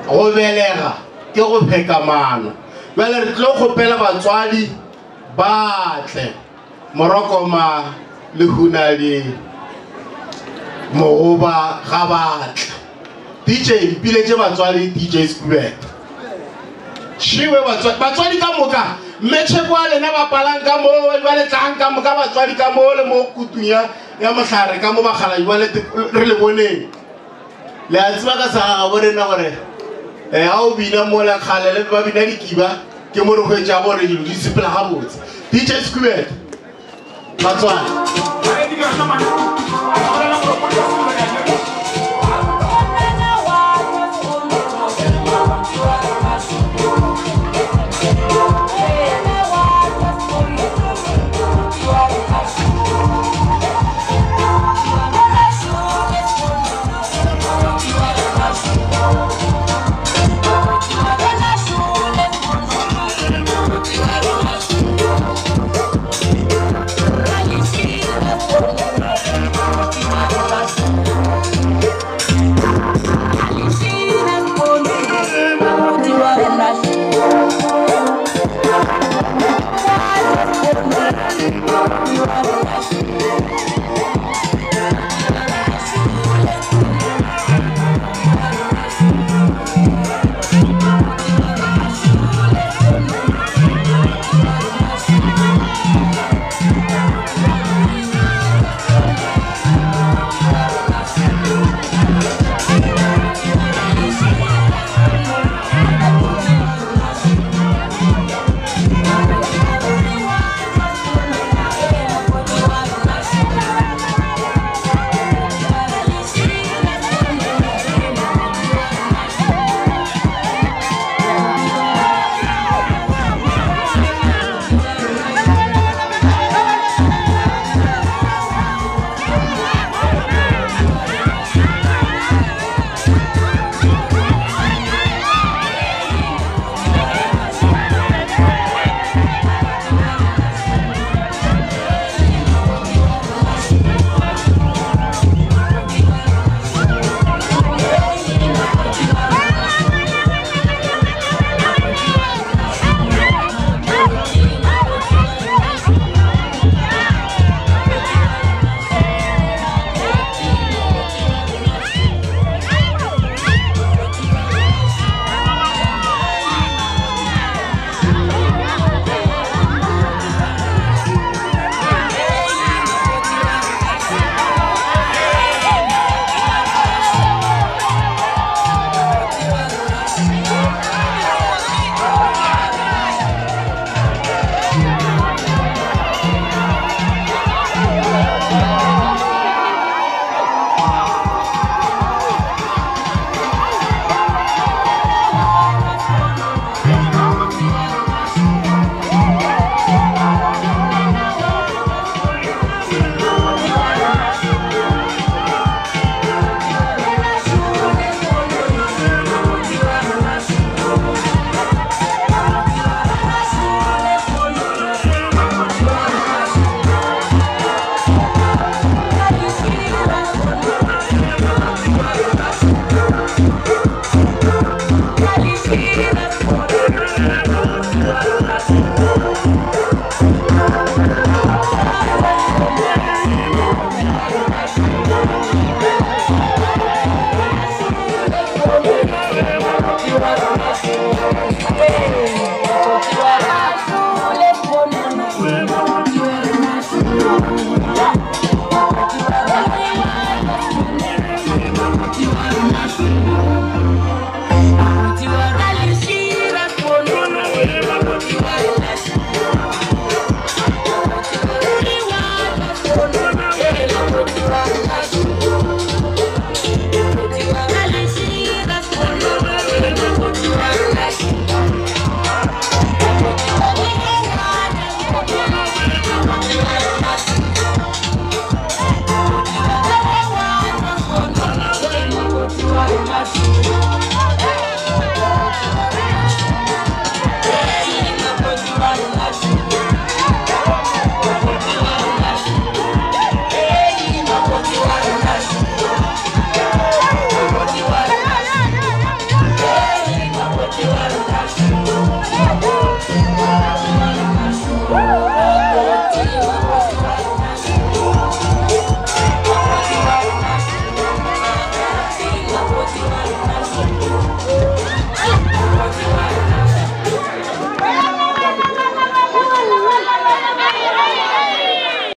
Go belega ke go pheka maano. Bjale re tlo kgopela batswadi ba tle. Morokoma le Hunadi Mogoba ga ba tla. DJ mpiletše batswadi DJ Skubete. Šiwe batswadi, batswadi ka moka mmetšheko wa lena bapalang ka mo jwale tlang ka moka batswadi ka mo le mo kutung ya ya mohlare ka mo bakgala jwale re le boneng. Le a tseba ka sa gagabo rena gore eh ga o bina mola kgale le ba bina dikiba ke mo re hwetša gore dilo di sepela gabotse. DJ Skubete batswadi.